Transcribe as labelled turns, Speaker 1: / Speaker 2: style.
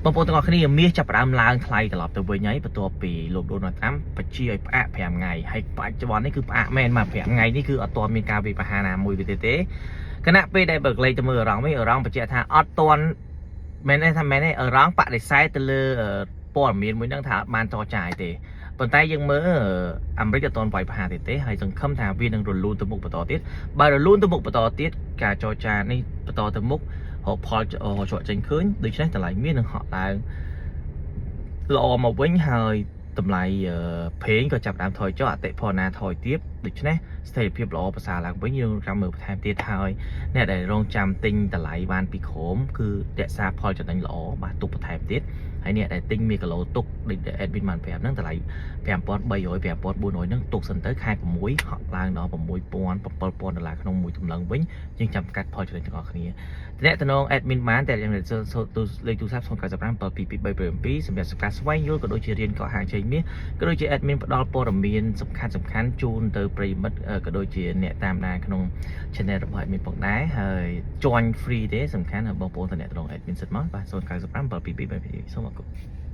Speaker 1: បងប្អូនទាំងអស់គ្នាមាសចាប់ផ្ដើមឡើងថ្លៃត្រឡប់ទៅវិញហើយបន្ទាប់ពីលោកដូណាល់ត្រាំបញ្ជាឲ្យផ្អាក5ថ្ងៃហើយបច្ចុប្បន្ននេះគឺផ្អាកមែនមក5ថ្ងៃនេះគឺអត់ទាន់មានការវិបហាណាមួយទៀតទេខណៈពេលដែលបើកលេខទៅមើលអឺរ៉ង់វិញអឺរ៉ង់បញ្ជាក់ថាអត់ទាន់មែនទេថាមែនទេអឺរ៉ង់បដិសេធទៅលើព័ត៌មានមួយហ្នឹងថាអត់បានចរចាយទេប៉ុន្តែយើងមើលអាមេរិកអត់ទាន់វាយប្រហារទៀតទេហើយសង្ឃឹមថាវានឹងរលូនទៅមុខបន្តទៀតបើរលូនទៅមុខបន្តទៀតការចរចានេះបន្តទៅមុខរកផលច្រកចេញឃើញដូច្នេះតម្លៃមាសនឹងហក់ឡើងល្អមកវិញហើយតម្លៃប្រេងក៏ចាប់ផ្ដើមថយចុះអតិផរណាថយទាបដូច្នេះស្ថិរភាពល្អប្រសើរឡើងវិញយើងចាំមើលបន្ថែមទៀតហើយអ្នកដែលរងចាំទិញតម្លៃបានពីក្រោមគឺរក្សាផលចំណេញល្អបាទទុកបន្ថែមទៀតហើយអ្នកដែលទិញ1គីឡូទុកដូច admin បានប្រាប់ហ្នឹងតម្លៃ5300 5400ហ្នឹងទុកសិនទៅខែ6ហក់ឡើងដល់6000 7000ដុល្លារក្នុងមួយតម្លឹងវិញយើងចាំកាត់ផលចំណេញទាំងអស់គ្នាតំណតំណង admin បានតែយ៉ាងលេខទូរស័ព្ទ095 722 7សម្រាប់ការស្វែងយល់ក៏ដូចជារៀនកហាងជ័យមាសក៏ដូចជា admin ផ្ដល់ព័ត៌មានសំខាន់សំខាន់ជូនទៅប្រិយមិត្តក៏ដូចជាអ្នកតាមដានក្នុង channel របស់ admin ផងដែរហើយ join free ទេសំខាន់បងប្អូនតំណតំណង admin សិតមកបាទ095 722 7សូមអរគុណ។